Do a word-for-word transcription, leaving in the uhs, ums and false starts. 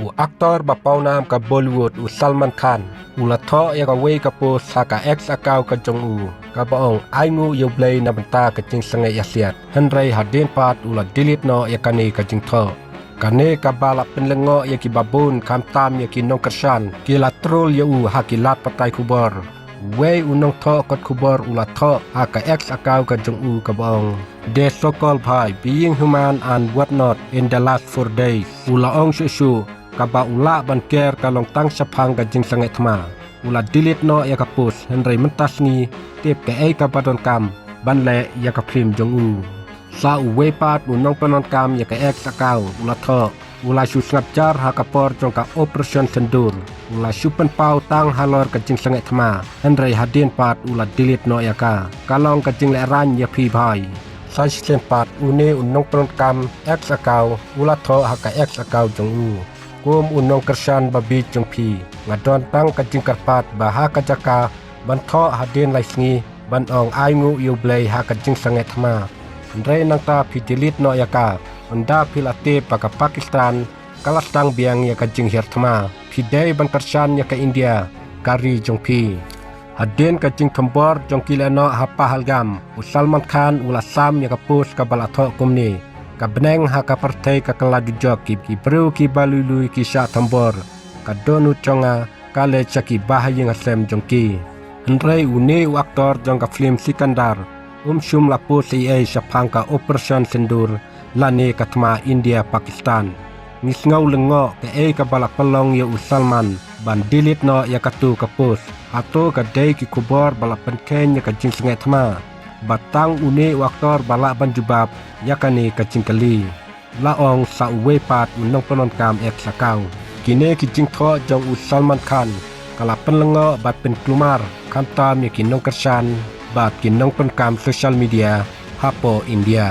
U aktor ba pawnam ka Bollywood u Salman Khan u la thoh ïa kawei ka post ha ka X account ka jong u, kaba ong ai nguh ïa U Blei na bynta ka jingsangeh ïasiat, hynrei hadien pat u la delete noh ïa kane ka jingthoh. Kane kaba la pynlyngngoh ïa kiba bun, khamtam ïa ki nongkyrshan, ki la troll ïa u ha ki lad pathai khubor. Wei u nongthoh kot khubor u la thoh ha ka X account ka jong u kaba ong, "They so-called bhai being human and whatnot in the last four days." U la ong shuh shuh, kaba u lah ban ker ka long tang shaphang ka jingsangeh thma. U la delete noh ïa ka post, hynrei mynta sngi tip kaei kaba donkam ban leh ïa ka phlim jong u. Sa uwei pat u nongpyndonkam ïa ka X account u la thoh, u la shu sngap jar ha ka por jong ka Operation Sindoor. U la shu pynpaw tang halor ka jingsangeh thma, hynrei hadien pat u la delete noh ïa ka. Ka long ka jinglehraiñ ïa phi bhai. Sa shisien pat une u nongpyndonkam X account u la thoh ha ka X account jong u, "Kum u nongkyrshan ba bieit jong phi, nga don tang ka jingkyrpad ba ha ka jaka ban thoh hadien lai sngi ban ong ai nguh ïa U Blei ha ka jingsangeh thma, hynrei nangta phi delete noh ïa ka. Ynda phi la tip ba ka Pakistan ka la sdang biang ïa ka jinghiar thma, phi dei ban kyrshan ïa ka India, ka ri jong phi." Hadien ka jingthombor jong ki lehnoh ha Pahalgam, u Salman Khan u la sam ïa ka post kaba la thoh kumne, "Ka bneng ha ka pyrthei ka kylla dujok, ki, ki briew kiba lui lui ki shah thombor. Ka dohnud jong nga ka leit sha ki bahaïing hasem jong ki." Hynrei une u aktor jong ka phlim Sikandar um shym la post ei ei shaphang ka Operation Sindoor lane ka thma India Pakistan. Ngi sngew lyngngoh kaei kaba la pynlong ïa u Salman ban delete noh ïa katu ka post. Hato ka dei ki khubor ba la pynkheiñ ïa ka jingsangeh thma? Ba tang une u aktor ba lah ban jubab ïa kane ka jingkylli, la ong sa uwei pat u nongpyndonkam X account. Kine ki jingthoh jong u Salman Khan ka la pynlyngngoh bad pynkulmar khamtam ïa ki nongkyrshan bad ki nongpyndonkam social media hapoh India.